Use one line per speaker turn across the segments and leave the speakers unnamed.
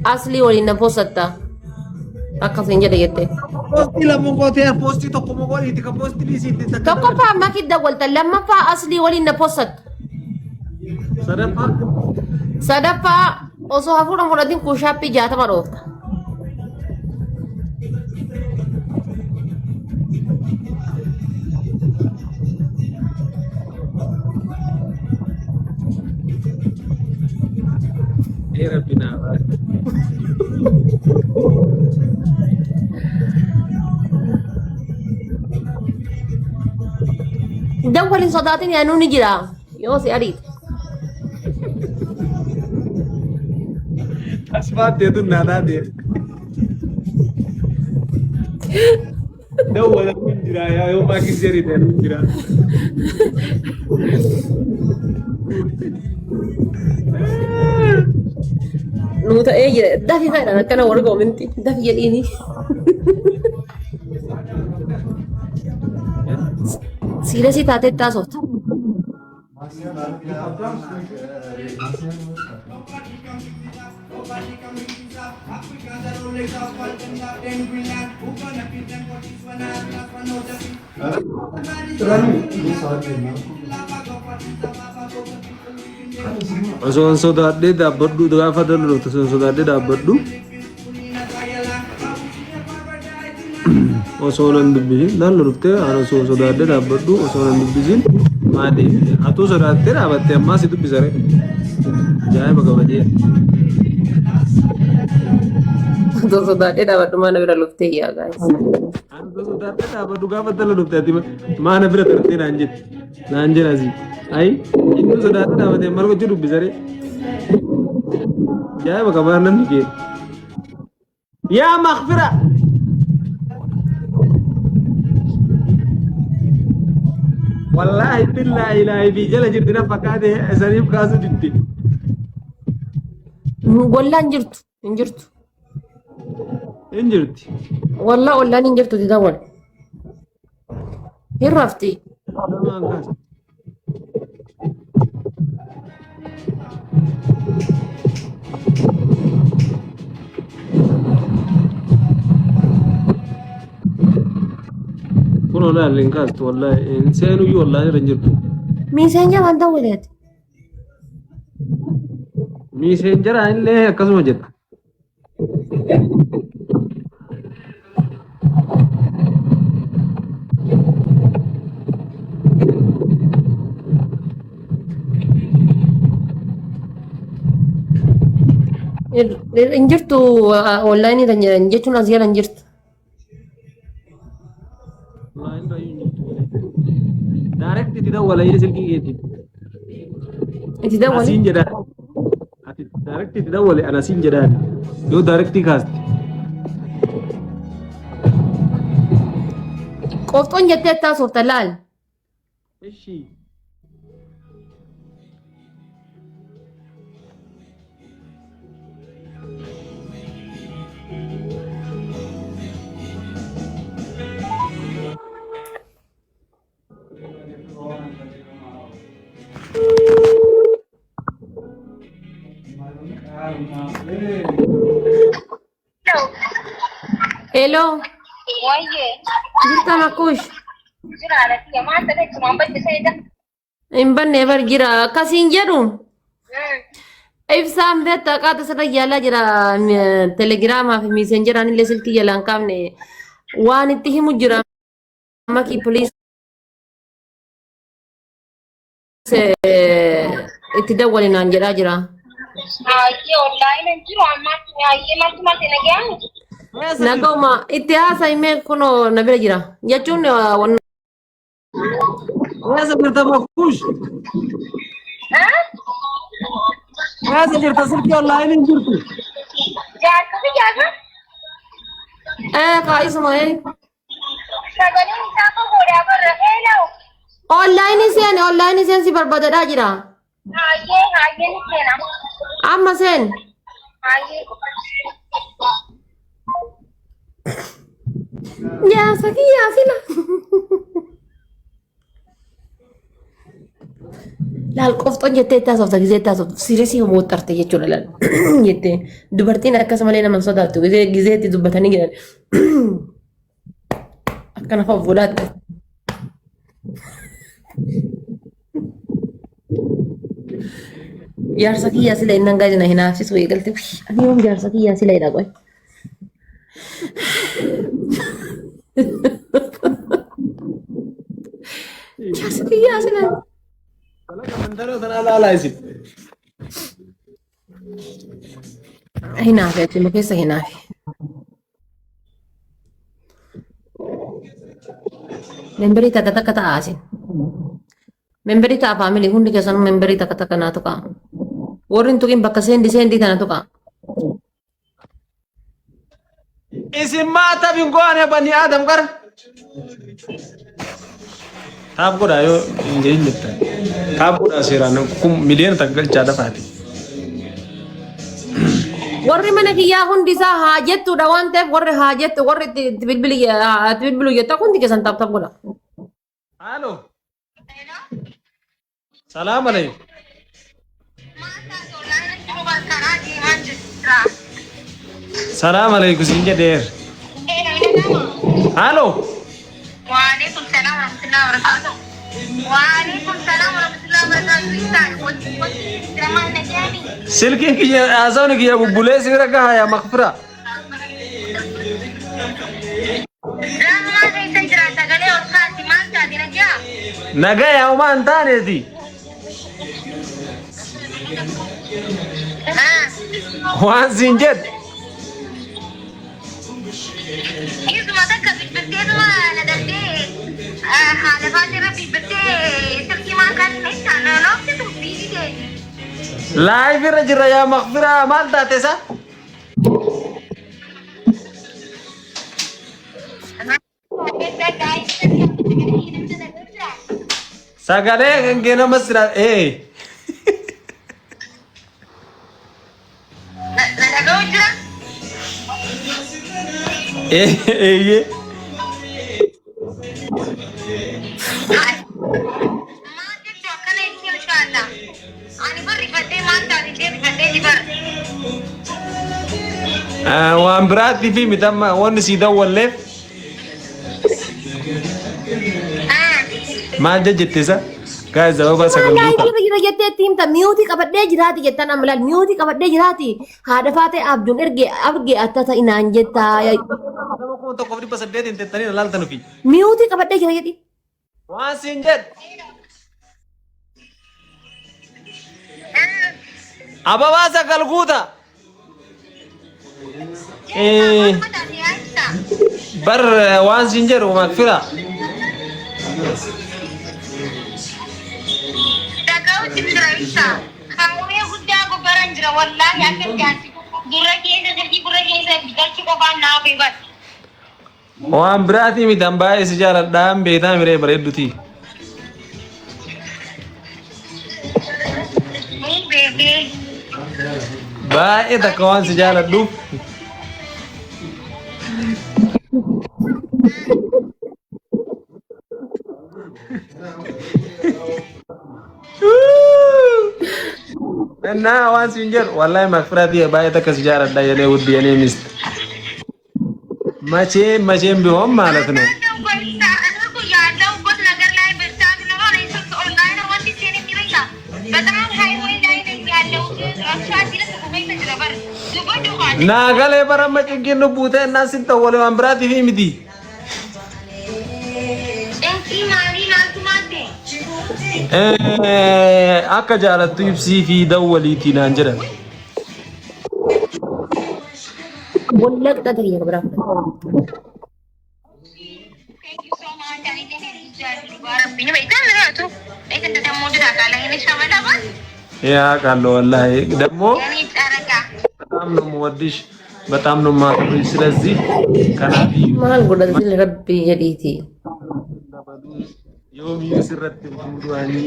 Aslii waliin na postatta. Akkasiin jedhe jette.
Poostii lama gootee poostii tokko moo godhiiti ka poostii dhiisiitti takka
Tokkoffaa makii dawwalta lammaffaa aslii waliin na postatta.
Sadaffaa.
Sadaffaa osoo hafuura hin fudhatin kuushaappii 60 dhoofta.
Ee rabbi naa baasi.
Dawwal hin sodaatin yaanuu ni jira. Yoo si ariite.
Asfaattee tun naa taate. Dawwala kun jira yaa yoo maakis jedhite kun jira.
Nuu ta'ee jira. Dafi fayyadaan akkana warra goominti. Dafi jedhiini. Siirasii taatee taasofta.
Osoo hin sodaadhee dhaabbadhu gaafa dalloota osoo hin sodaadhee dhaabbadhu osoo nan dubbisin dallo dhuftee an osoo sodaadhee dhaabbadhu osoo nan dubbisin maa deebite atuu sodaattee dhaabatte ammaa si dubbisare ajaa'iba qabadee.
Osoo sodaadhee dhaabadhu maana bira luftee yaa gaayis.
An osoo sodaadhee dhaabbadhu gaafa dallo dhufte ati maana bira tartee naan jette. Naan jedha asii. Ayi inni sodaatee dhaabatee maal gochuu dubbisaree. Ajaa'iba qabaa namni kee. Yaa makfira. Wallaahi billaahi ilaahi fi jala jirti na fakkaate saniif kaasu didde.
Wallaan jirtu hin jirtu.
Hin jirti.
Wallaa ollaan hin jirtu dawwal. Hin rafti.
Namaan kaasa. Kun olaa hin kaastu wallaahi hin seenuyyuu wallaahi irra hin jirtu.
Miiseenjaraan dawwaleeti.
Miiseenjaraan illee akkasuma jedha.
Hin jirtu onlaayinii kan jedhan jechuun as jala hin jirtu.
Online irra hin jirtu. Direct itti dawwala silkii keetiin.
Itti dawwali.
Asiin jedhaa. Ati direct itti dawwale ana siin jedhaan yoo direct kaaste.
Qofxoon jettee taasofta laal.
Ishi.
Hello.
Wayyee.
Jirta Makkuush.
Jira alatti maal ta'e jechuun badde seeta.
Hin banne bar jira. Akkasiin jedhu. Ibsaan beektaa qaata sirra yaalaa jira. Telegiraamaa fi miisenjeraan illee silkii jalaan kaafne waan itti himu jira. Maki please itti dawwali naan jedhaa jira.
Hayyee onlaayina hin jiru ammaatti hayyee maaltu maal ta'e nagayaan?
Naguma itti haasa'i mee kunoo na bira jira. Jechuun
Eessa jirta Makuush? Eessa jirta silkii onlaayinii hin jirtu?
Jaarsa fi jaarsa?
Kaa'isuma
Sagaleen isaa fagoodhaa barra heela'u.
Onlaayinii seeni onlaayinii seen si barbaadadhaa jira.
Hayyee hayyee ni seena.
Amma seen.
Hayyee.
Jaarsa kiyyaa sila. Laal qofxoon jettee itti haasofta gizee itti haasoftu siresii woxxarte jechuudha laal jettee dubartiin akkas malee nama hin sodaattu gizee gizee itti dubbatanii jiran akkana fa'a godhaatte. Jaarsa kiyyaa sila inni hangaa jina hinaafsisu eegalte. Ani yoom jaarsa kiyyaa sila jedha qoy. Jaarsa kiyyaa sila.
Kalaqa mandara sana ilaalaa isin.
Hinaafe achuma keessa hinaafe. Memberii takka takka ta'a asin. Memberii ta'a faamilii hundi keessanuu memberii takka takka naa tuqaa. Warri hin tuqin bakka seendi seendii tana tuqaa.
Isin maa taaf hin goone bani Aadam qara. Taaf godhaa yoo hin jedhin jettan. Taaf godhaa seeraan kun miliyoona takka galchaa dafaati.
Warri mana kiyyaa hundi isaa haa jettuudha waan ta'eef warri haa jettu warri itti itti bilbili itti bilbilu jettaa hundi keessan taaf taaf godha.
Halo. Salaam alaikum. Salaam alaikum siin jedheer. Halo.
Waalaikum salam warahmatullahi wabarakatuh. Waalaikum salam warahmatullahi wabarakatuh. Isaan wanti nama nagayani.
Silkiin kiyya haasawni kiyya bubbulee si bira gaha yaa makfira.
Rahmaa keessa jira sagalee ol kaasi maal taate nagaa?
Nagaya homaa hin taaneeti. Waan siin jedhe.
Isuma takka bilbilteetuma na daldee haala faatee irra bilbiltee silkii maal kan ibsa na noofsitu biizii ta'e.
Live irra jirra yaa makfiraa maal taate isa? Sagalee kan kee nama sira ee. Eeyyee. Waan biraatti fi miti amma wanni sii dawwalleef maal jette isa? Gaa'e sababa sagal
Maal
guutaa.
laayivii irra jira jettee itti himta miyuutii qabadhee jiraati jettan amma laal miyuutii qabadhee jiraati haadha faatee abjuun erge arge atta ta'inaan jettaa
Nama 1800 tettanii ilaaltan ofii.
miyuutii qabadhee jira jedhi.
Waan siin jedhu. Ababaa sagal guuta. Bar waan siin jedhu makfira.
Dhaga'utti jira ibsa. Kaawwee guddaa gobbaran jira wallaahi akka jaarsi gurra keessa silkii gurra keessa galchi qofaan naaf eegas.
Waan biraatii miti an baay'ee si jaaladhaan beektaa miree bareedduti. Baay'ee takka waan si jaaladhuuf. Innaa waan siin jedhu wallaahi makfiraatii baay'ee takka si jaaladha yenee wuddi yenee mist. መቼም መቼም ቢሆን ማለት ነው። Naagalee bara amma cinqiin nu buutee innaan sin xawwalee waan biraatiif miti. Akka jaalattu ibsii fi dawwaliitii naan jedhan.
Bolla qixxaate kiyya biraa fudhate.
ያ ቃለው ወላሂ ደግሞ በጣም ነው የምወድሽ፣ በጣም ነው የማከብርሽ። ስለዚህ ከናፊ
Maal godhate rabbii jedhiiti.
yoomiyyuu sirratti hin fuudhu ani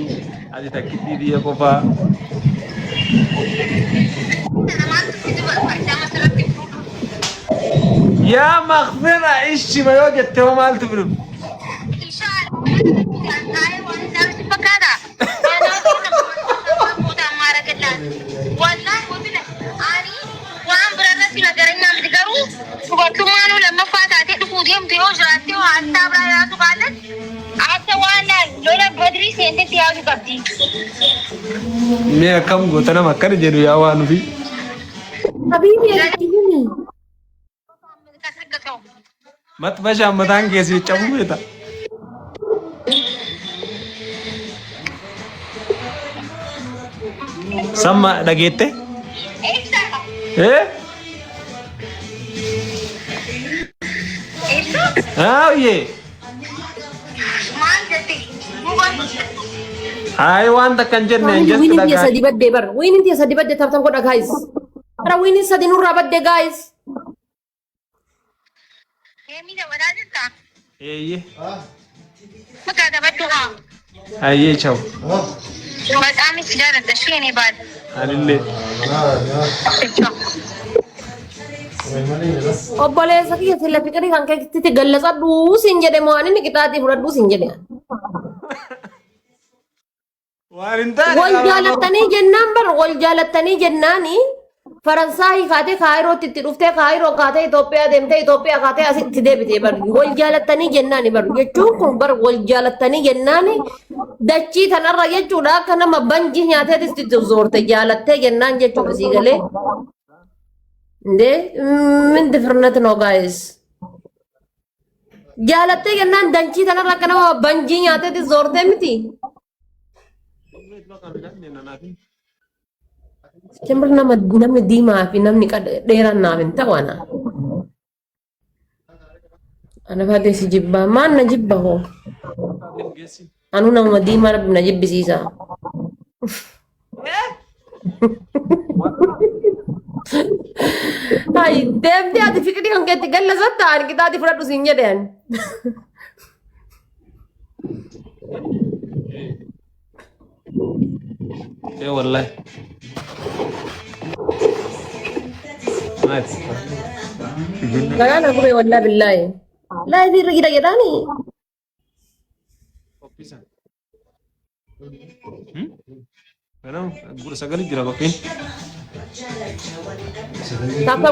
ati takkittii biyya qofaa yaa makfira ishima yoo jette hoo maaltu fidu?
Wallahi wabila ani waan bira irratti nagaranyaa miti, garuu dubartummaanuu lammaffaa taatee dhufuu deemtu yoo jiraatte, haastaa biraa yaadu baatan akka waan lola Badrii seentetti yaadu qabdi.
Mee akkam goota nama akkana jedhu yaa waan ofii.
Habiibi, itti himi.
Maxbashaan mataan keessi cabuu beeta. Samma dhageette?
Ibsa.
Eh?
Ibsa.
Haa.
Maal jette?
Hayi, waan takka hin jenne.
Family
just
winning tiya
dhagaa.
Sadi badde bar. Winning tiya sadi badde, tap tap godha, guys. Bara winning sadi nurraa badde, guys.
Deemii taphataa jirtaa?
Eeyyee.
Maqaa taphadhu haa.
Hayyee, ciao.
Maqaan si jaaladha isheen baal.
Anillee.
Obboleessa kiyya, sila fiqirii kan keetti gallatsadhu siin jedhe moo ani inni qixaaxii fudhadhu siin jedhe.
Waan hin taane.
Wal jaalattanii jennaan bar, wal jaalattanii jennaani Faransaayii kaatee Kaayirootti itti dhuftee, Kaayiroo kaatee Itoophiyaa deemtee, Itoophiyaa kaatee asitti deebitee bar. Wal jaalattanii jennaani bar jechuun kun bar, wal jaalattanii jennaani dachii tanarra jechuudha, akka nama banjii nyaateetis itti zoorte jaalattee jennaan jechuudha, sii galee. እንዴ ምን ድፍርነት ነው guys? Jaalattee jennaan dachii tanarra akka nama banjii nyaateetis zoortee miti. Jambir nama namni diimaa fi namni dheeraan naaf hin ta'u ana. Ana faatee si jibbaa, maan na jibba hoo? Anuu namuma diimaa rabbi na jibbisiisa. Hayi, deemtee ati fiqirii kan keetti gallasatta, ani qixaatii fudhadhu siin jedhe ani.
Ee wallahi. Maati.
Garaa na gube, wallaa billaahi. Live irra jira jedhaani.
Qophisa. Ganama 9 jira qophiin.
Tap tap.